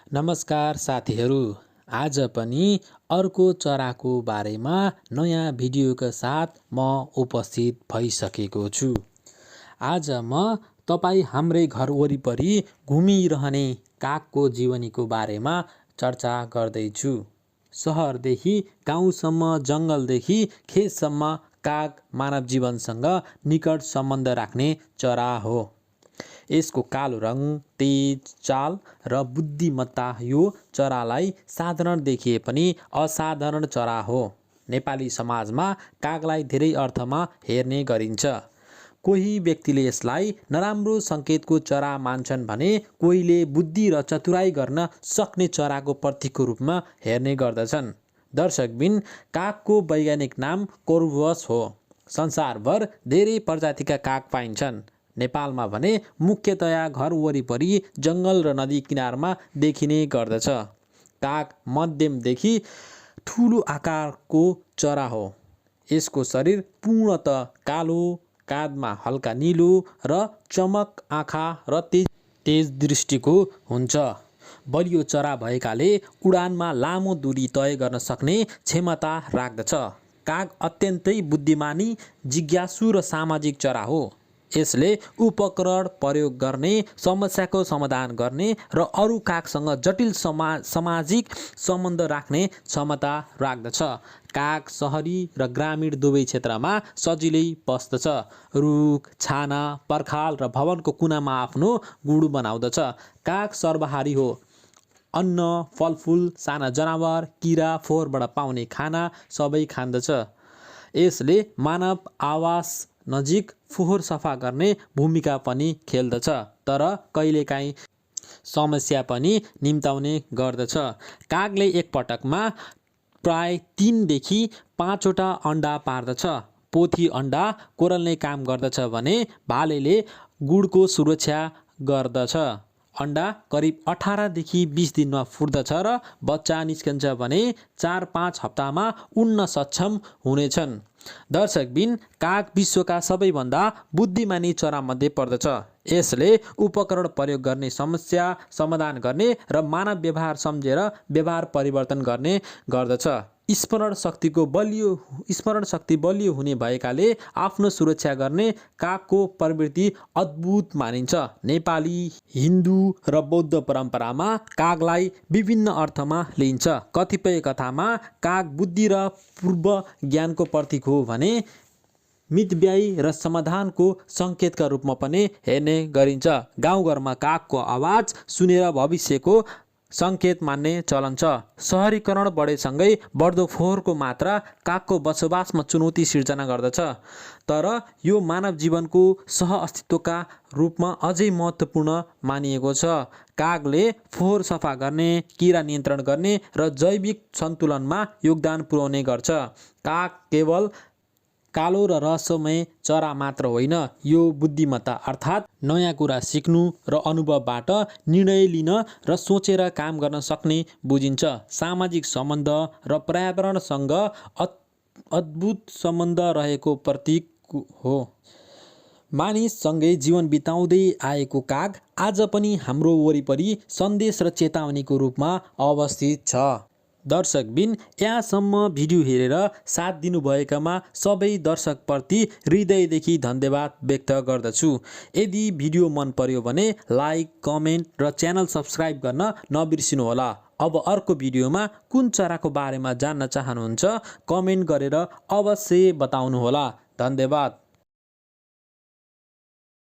नमस्कार साथीहरू, आज पनि अर्को चराको बारेमा नयाँ भिडियोका साथ म उपस्थित भइसकेको छु। आज म तपाईँ हाम्रै घर वरिपरि घुमिरहने कागको जीवनीको बारेमा चर्चा गर्दैछु। सहरदेखि गाउँसम्म, जङ्गलदेखि खेतसम्म काग मानव जीवनसँग निकट सम्बन्ध राख्ने चरा हो। यसको कालो रङ, तेज चाल र बुद्धिमत्ता यो चरालाई साधारण देखिए पनि असाधारण चरा हो। नेपाली समाजमा कागलाई धेरै अर्थमा हेर्ने गरिन्छ। कोही व्यक्तिले यसलाई नराम्रो सङ्केतको चरा मान्छन् भने कोहीले बुद्धि र चतुराई गर्न सक्ने चराको प्रतीकको रूपमा हेर्ने गर्दछन्। दर्शकबिन, कागको वैज्ञानिक नाम कोर्भस हो। संसारभर धेरै प्रजातिका काग पाइन्छन्। नेपालमा भने मुख्यतया घर वरिपरि जङ्गल र नदी किनारमा देखिने गर्दछ। काग मध्यमदेखि ठुलो आकारको चरा हो। यसको शरीर पूर्णतः कालो, काँधमा हल्का नीलो र चमक आँखा र तेज दृष्टिको हुन्छ। बलियो चरा भएकाले उडानमा लामो दूरी तय गर्न सक्ने क्षमता राख्दछ। काग अत्यन्तै बुद्धिमानी, जिज्ञासु र सामाजिक चरा हो। यसले उपकरण प्रयोग गर्ने, समस्याको समाधान गर्ने र अरू कागसँग जटिल सामाजिक सम्बन्ध राख्ने क्षमता राख्दछ। काग सहरी र ग्रामीण दुवै क्षेत्रमा सजिलै बस्दछ। रुख, छाना, पर्खाल र भवनको कुनामा आफ्नो गुडु बनाउँदछ। काग सर्वहारी हो। अन्न, फलफुल, साना जनावर, किरा, फोहोरबाट पाउने खाना सबै खान्दछ। यसले मानव आवास नजिक फोहोर सफा गर्ने भूमिका पनि खेल्दछ, तर कहिलेकाहीँ समस्या पनि निम्त्याउने गर्दछ। कागले एक पटकमा प्राय 3 देखि 5 वटा अन्डा पार्दछ। पोथी अन्डा कोरल्ने काम गर्दछ भने भालेले गुडको सुरक्षा गर्दछ। अन्डा करिब 18 देखि 20 दिनमा फुट्दछ र बच्चा निस्कन्छ भने 4-5 हप्तामा उड्न सक्षम हुनेछन्। दर्शकबिन, काग विश्वका सबैभन्दा बुद्धिमानी चरामध्ये पर्दछ। यसले उपकरण प्रयोग गर्ने, समस्या समाधान गर्ने र मानव व्यवहार सम्झेर व्यवहार परिवर्तन गर्ने गर्दछ। स्मरण शक्ति बलियो हुने भएकाले आफ्नो सुरक्षा गर्ने कागको प्रवृत्ति अद्भुत मानिन्छ। नेपाली, हिन्दू र बौद्ध परम्परामा कागलाई विभिन्न अर्थमा लिइन्छ। कतिपय कथामा काग बुद्धि र पूर्व ज्ञानको प्रतीक हो भने मितव्ययी र समाधानको सङ्केतका रूपमा पनि हेर्ने गरिन्छ। गाउँघरमा कागको आवाज सुनेर भविष्यको सङ्केत मान्ने चलन छ। सहरीकरण बढेसँगै बढ्दो फोहोरको मात्रा कागको बसोबासमा चुनौती सिर्जना गर्दछ, तर यो मानव जीवनको सह-अस्तित्वका रूपमा अझै महत्त्वपूर्ण मानिएको छ। कागले फोहोर सफा गर्ने, किरा नियन्त्रण गर्ने र जैविक सन्तुलनमा योगदान पुर्याउने गर्छ। काग केवल कालो र रहस्यमय चरा मात्र होइन, यो बुद्धिमत्ता अर्थात् नयाँ कुरा सिक्नु र अनुभवबाट निर्णय लिन र सोचेर काम गर्न सक्ने बुझिन्छ। सामाजिक सम्बन्ध र पर्यावरणसँग अद्भुत सम्बन्ध रहेको प्रतीक हो। मानिससँगै जीवन बिताउँदै आएको काग आज पनि हाम्रो वरिपरि सन्देश र चेतावनीको रूपमा अवस्थित छ। दर्शकबिन, यहाँसम्म भिडियो हेरेर साथ दिनुभएकामा सबै दर्शकप्रति हृदयदेखि धन्यवाद व्यक्त गर्दछु। यदि भिडियो मन पर्यो भने लाइक, कमेन्ट र च्यानल सब्स्क्राइब गर्न नबिर्सिनुहोला। अब अर्को भिडियोमा कुन चराको बारेमा जान्न चाहनुहुन्छ कमेन्ट गरेर अवश्य बताउनुहोला। धन्यवाद।